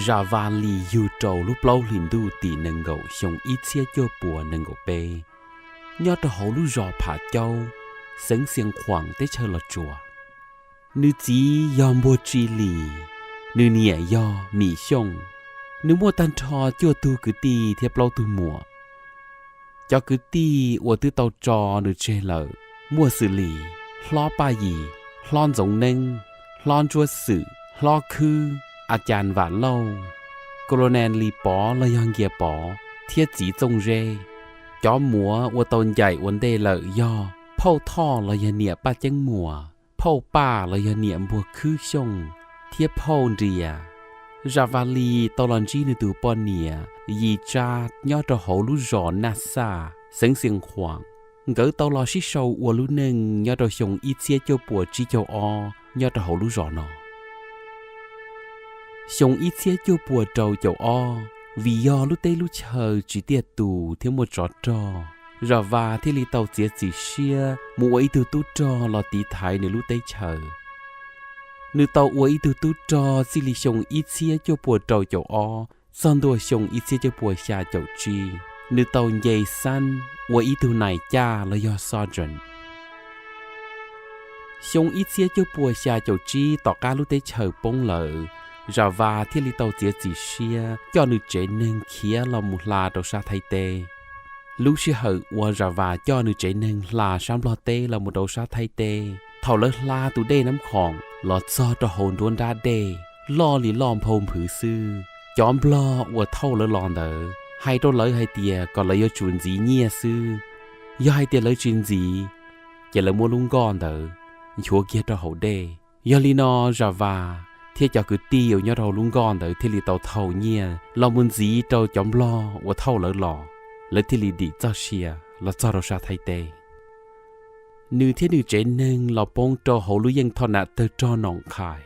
Zam Vas Lis yug rau lub plaub hlis ntuj tim nees nkaum xyoo ib txhiab cuaj puas nees nkaum peb, nyob rau hauv lub zos Phav Caub, xeev Xias Khuam teb chaws Los Tsuas. Nws txiv yog Npuag Tsi Lis, nws niam yog Mim Xyooj. Nws muaj tag nrho cuaj tug kwv tij thiab plaub tug muam. Cov kwv tij uas twb tau tso nws tseg lawm muaj xws li hlob Paj Yim, hlob Ntxoov Neeb, hlob Ntsuab Xwm, hlob Khwb, a cas Vam Lauj, Colonel Lis Pov los yog Nkias Pov thiab txiv Txooj Zeb. Cov muam uas tau ncaim ua ntej lawm yog phauj Thoj los yog niam Paj Ceeb Muas, phauj Paj los yog niam Npuag Khwb Xyooj, thiab phauj Nrias. Zam Vas Lis tau los ntsib nws tus poj niam Yis Tsab nyob rau hauv lub zos Naj Xaj, xeev Xias Khuam. Nkawd tau los sib sau ua lub neej nyob rau xyoo ib txhiab cuaj puas tsib caug ob nyob rau hauv lub zos no. Xyoo ib txhiab cuaj puas rau caum ob, vim yog lub teb lub chaw tsis tiaj tus thiab muaj tsov rog, Zam Vas thiaj li tau txiav txim siab mus ua ib tug tub rog los tiv thaiv nws lub teb chaws. Nws tau ua ib tug tub rog txij li xyoo ib txhiab cuaj puas rau caum ob txog ntua xyoo ib txhiab cuaj puas xya caum tsib, nws tau nce xab ua ib tug nais caj los yog sergeant. Xyoo ib txhiab cuaj puas xya caum tsib, tom qab lub teb chaws poob lawm, Zam Vas thiaj li tau txiav txim siab coj nws tsev neeg khiav los mus hla rau sab Thaib teb. Lub sij hawm uas Zam Vas coj nws tsev neeg hla sab Nplog teb los mus rau sab Thaib teb, thaum lawv hla tus dej Nab Khoom los txog rau hauv nruab nrab dej, loj li loj nphau nphwv xwb. Cov Nplog uas thauj lawv los ntawd hais rau lawv hais tias kom lawv yuav tsum ntxiv nyiaj xwb, yog hais tias lawv tsis ntxiv, ces lawv muab lub nkoj ntawd nchuav kiag rau hauv dej. Yog li no, Zam Vas thiab cov kwv tij uas nyob rau hauv lub nkoj ntawd thiaj li tau thau nyiaj los mus ntxiv rau cov Nplog uas thauj lawv los, lawv thiaj li dim txoj sia los txog rau sab Thaib teb. Nws thiab nws tsev neeg los poob rau hauv lub yeej thoj nam tawg rog Noom Qhais.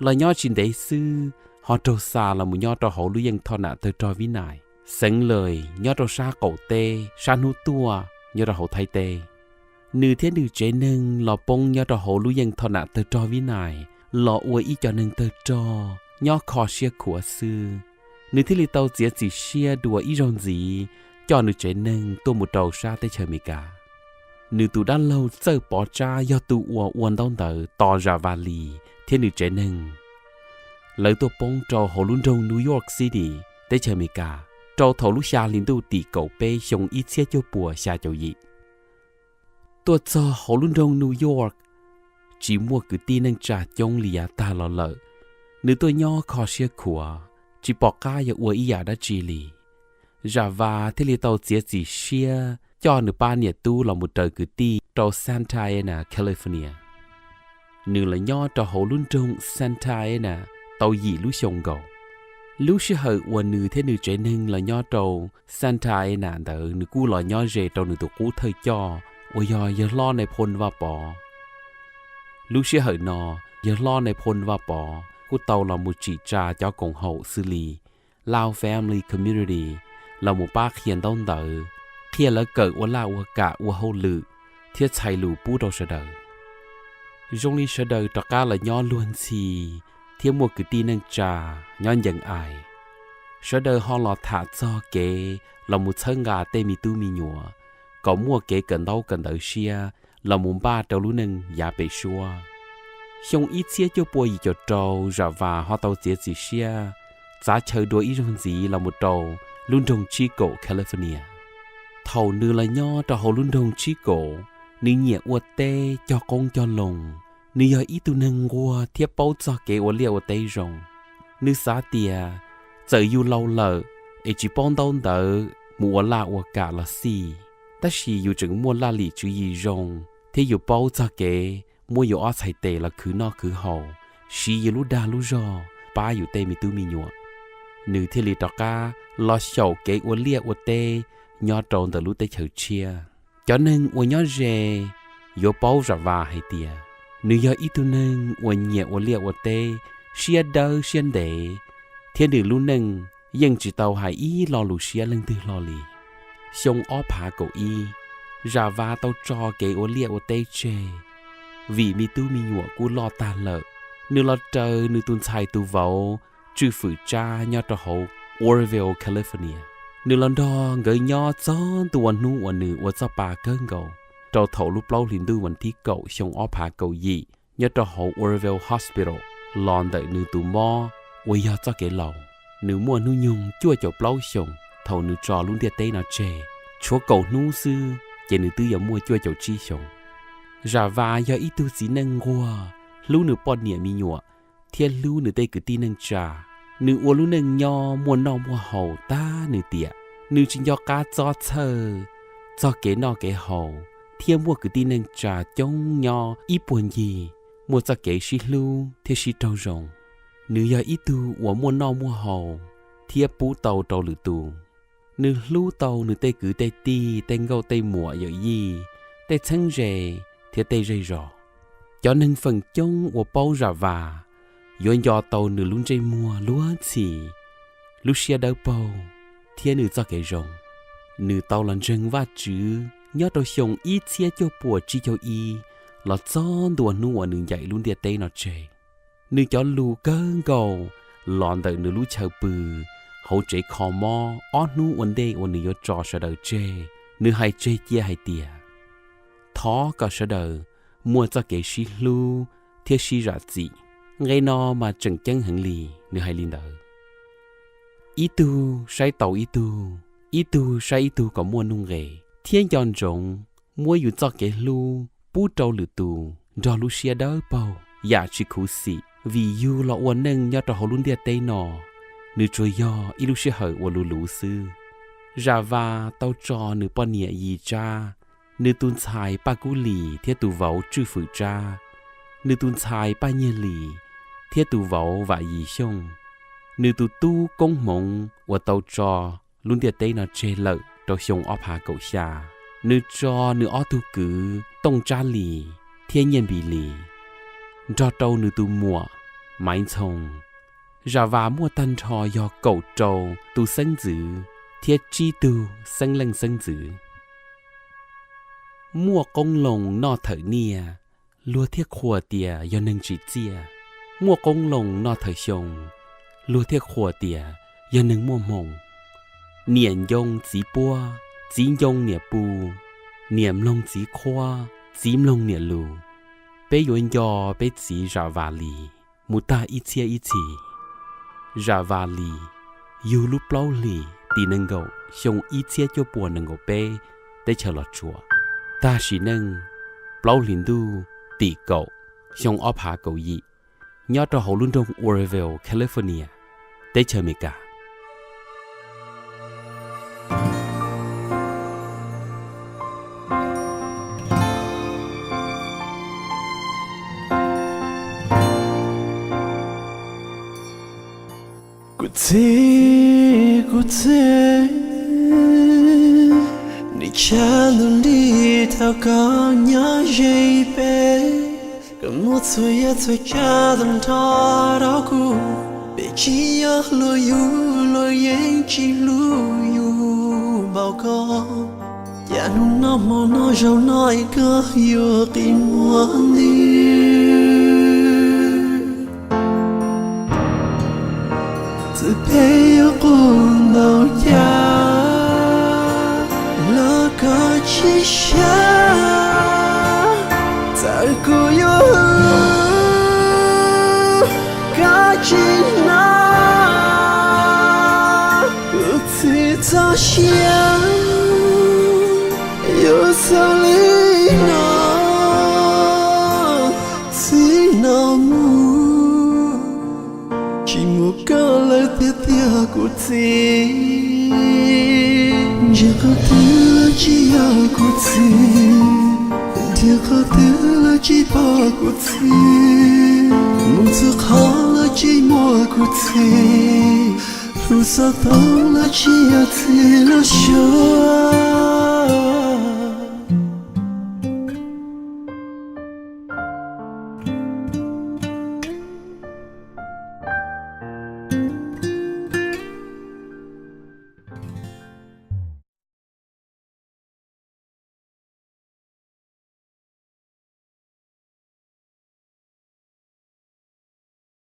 Los nyob tsis ntev xwb, ho raug xa los mus nyob rau hauv lub yeej thoj nam tawg rog Vib Nais, xeev Lawm, nyob rau sab qaum teb sab hnub tuaj nyob rau hauv Thaib teb. Nws thiab nws tsev neeg los poob nyob rau hauv lub yeej thoj nam tawg rog Vib Nais, los ua ib co neeg tawg rog nyob kho siab khuav xwb. Nws thiaj li tau txiav txim siab dua ib zaug ntxiv coj nws tsev neeg tuaj mus rau sab teb chaws Amelikas. Nws tus dab laug Txawj Pov Tsab yog tus uas ua ntaub ntawv tos Zam Vas Lis thiab nws tsev neeg. Lawv tuaj poob rau hauv lub nroog New York City, teb chaws Amelikas, rau thaum lub xya hli ntuj tim kaum peb xyoo ib txhiab cuaj puas xya caum yim. Tuaj txog hauv lub nroog New York, tsis muaj kwv tij neej tsa coob li yav tag los lawm. Nws tuaj nyob kho siab khuav, tsis pom qab yuav ua ib yam dab tsi li. Zam Vas thiaj li tau txiav txim siab coj nws pab niam tub los mus raws kwv tij rau Santa Ana, California. Nws los nyob rau hauv lub nroog Santa Ana tau yim lub xyoo nkaus. Lub sij hawm uas nws thiab nws tsev neeg los nyob rau Santa Ana ntawd, nws kuj los nyob ze rau nws tus qub thawj coj uas yog yawg hlob Nais Phoo Vaj Pov. Lub sij hawm no, yawg hlob Nais Phoo Vaj Pov kuj tau los mus tsim tsa cov koom haum xws li Lao Family Community los mus pab qhia ntaub ntawv, qhia lawv kawm ua laj ua kam ua hauj lwm thiab txhais lus pub rau sawv daws. Zoo li sawv daws rov qab los nyob luag ntxhi thiab muaj kwv tij neej tsa nyob ncees ais. Sawv daws ho los tham txog kev los mus txhawb nqa tej me tub me nyuam kom muaj kev kawm ntaub kawm ntawv siab los mus npaj rau lub neej yav pem suab. Xyoo ib txhiab cuaj puas yim caum rau, Zam Vas ho tau txiav txim siab txav chaw dua ib zaug ntxiv los mus rau lub nroog Chico, California. Thaum nws los nyob rau hauv lub nroog Chico, nws nyiam ua teb cog qoob cog loo. Nws yog ib tug neeg nquag thiab paub txog kev ua liaj ua teb zoo. Nws xav tias txawm yus laus lawm es tsis paub ntaub ntawv mus ua laj ua kam los xij, tab sis yus tseem muaj laj lim tswv yim zoo thiab yus paub txog kev muab yus ob txhais tes los khwv noj khwv haus, siv yus lub dag lub zog pab yus tej me tub me nyuam. Nws thiaj li rov qab los xyaum kev ua liaj ua teb nyob rau ntawm lub teb chaws tshiab. Cov neeg uas nyob ze yuav paub Zam Vas hais tias nws yog ib tug neeg uas nyiam ua liaj ua teb, siab dawb siab ntev, thiab nws lub neej yeej tsis tau hais ib lo lus siab leej twg hlo li. Xyoo ob phav kaum ib, Zam Vas tau tso kev ua liaj ua teb tseg, vim me tub me nyuam kuj loj tag lawm. Nws los raws nws tus ntxhais tus vauv tswj fwm Tsab nyob rau hauv Oroville, California. Nws los nrog nkawd nyob txog ntua hnub uas nws ua txoj pa kawg nkaus, rau thaum lub plaub hlis ntuj vas thib kaum xyoo ob phav kaum yim nyob rau hauv Oroville Hospital los ntawm nws tus mob uas yog txoj kev laus. Nws muaj hnub nyoog cuaj caum plaub xyoos thaum nws tso lub ntiaj teb no tseg. Tshuav kaum hnub xwb ces nws twb yuav muaj cuaj caum tsib xyoos. Zam Vas yog ib tug txiv neej nquag, hlub nws poj niam me nyuam thiab hlub nws tej kwv tij neej tsa. Nws ua lub neej nyob muaj noj muaj haus tag nws tiam. Nws tsis nco qab txob txhawj txog kev noj kev haus thiab muaj kwv tij neej tsa coob nyob ib puag ncig, muaj txoj kev sib hlub thiab sib raug zoo. Nws yog ib tug uas muaj noj muaj haus thiab pub tau rau lwm tus. Nws hlub tau nws tej kwv tej tij, tej nkauj tej muam, yawm yij, tej txheeb ze thiab tej zej zos. Cov neeg feem coob uas paub Zam Vas yuav nco tau nws lub ntsej muag luag ntxhi, lub siab dawb paug thiab nws txoj kev zoo. Nws tau los ntseeg Vajtswv nyob rau xyoo ib txhiab cuaj puas tsib caug ib los txog ntua hnub uas nws ncaim lub ntiaj teb no tseg. Nws cov lus kawg nkaus los ntawm nws lub chaw pw hauv tsev kho mob ob hnub ua ntej uas nws yuav tso sawv daws tseg. Nws hais tseg cia hais tias, thov kom sawv daws muaj txoj kev sib hlub thiab sib zam txim. Nqe no mas tseem ceeb heev li, nws hais li ntawd. Ib tug saib taus ib tug, ib tug saib ib tug kom muaj nuj nqes thiab nco ntsoov muab yus txoj kev hlub pub rau lwm tus nrog lub siab dawb paug, yam tsis khuv xim, vim yug los ua neej nyob rau hauv lub ntiaj teb no, nws tsuas yog ib lub sij hawm uas luv luv xwb. Zam Vas tau tso nws poj niam Yis Tsab, nws tus ntxhais Paj Kub Lis thiab tus vauv Tswj Fwm Tsab, nws tus ntxhais Paj Nyiag Lis thiab tus vauv Vam Yis Xyooj, nws tus tub koob hmoov uas tau tso lub ntiaj teb no tseg lawm rau xyoo ob phav kaum xya. Nws tso nws ob tug kwv Tooj Tsab Lis thiab Nyiaj Npis Lis nrog rau nws tus muam Maiv Ntxhoo. Zam Vas muaj tag nrho yog kaum rau tus xeeb ntxwv thiab tsib tug xeeb leej xeeb ntxwv. Muaj qoob loo noj thawm niaj, luag thiaj qhuas tias yog neeg tsim txiaj. Muaj qoob loo noj thawm xyoo, luag thiaj qhuas tias yog neeg muaj hmoo. Niam ncoo txiv puab, txiv ncoo niam pu, niam mloog txiv qhuab, txiv mloog niam lus. Peb yuav nco peb txiv Zam Vas Lis mus tag ib txhiab ib txhis. Zam Vas Lis yug lub plaub hlis tim nees nkaum xyoo ib txhiab cuaj puas nees nkaum peb teb chaws Los Tsuas, tag sim neej plaub hlis ntuj tim kaum xyoo ob phav kaum yim nyob rau hauv lub nroog Oroville, California, teb chaws Amelikas. Kuv txiv, kuv txiv, nws tshav ntuj nti thaum koj nyob ze peb, koj muab txhua yam txhua tsav tag nrho rau kuv, peb tsis yog luag yug, luag yeej tsis hlub yus npaum koj. Cas hnub no hmo no zaum no es koj yuav qi muag li? Txawm peb yuav quaj npaum cas los koj tsis sab, txawm kuv yuav hwm koj tsis hnov. Kuv txiv txoj sia yuav xaus li no, txij no mus tsis muaj koj lawm tiag tiag kuv txiv. Ntshe qhov twg los tsis yog kuv txiv, nrhiav qhov twg los tsis pom kuv txiv, mus txhua qhov los tsis muaj kuv txiv, hlub xov tooj los tsis yog txiv lub suab.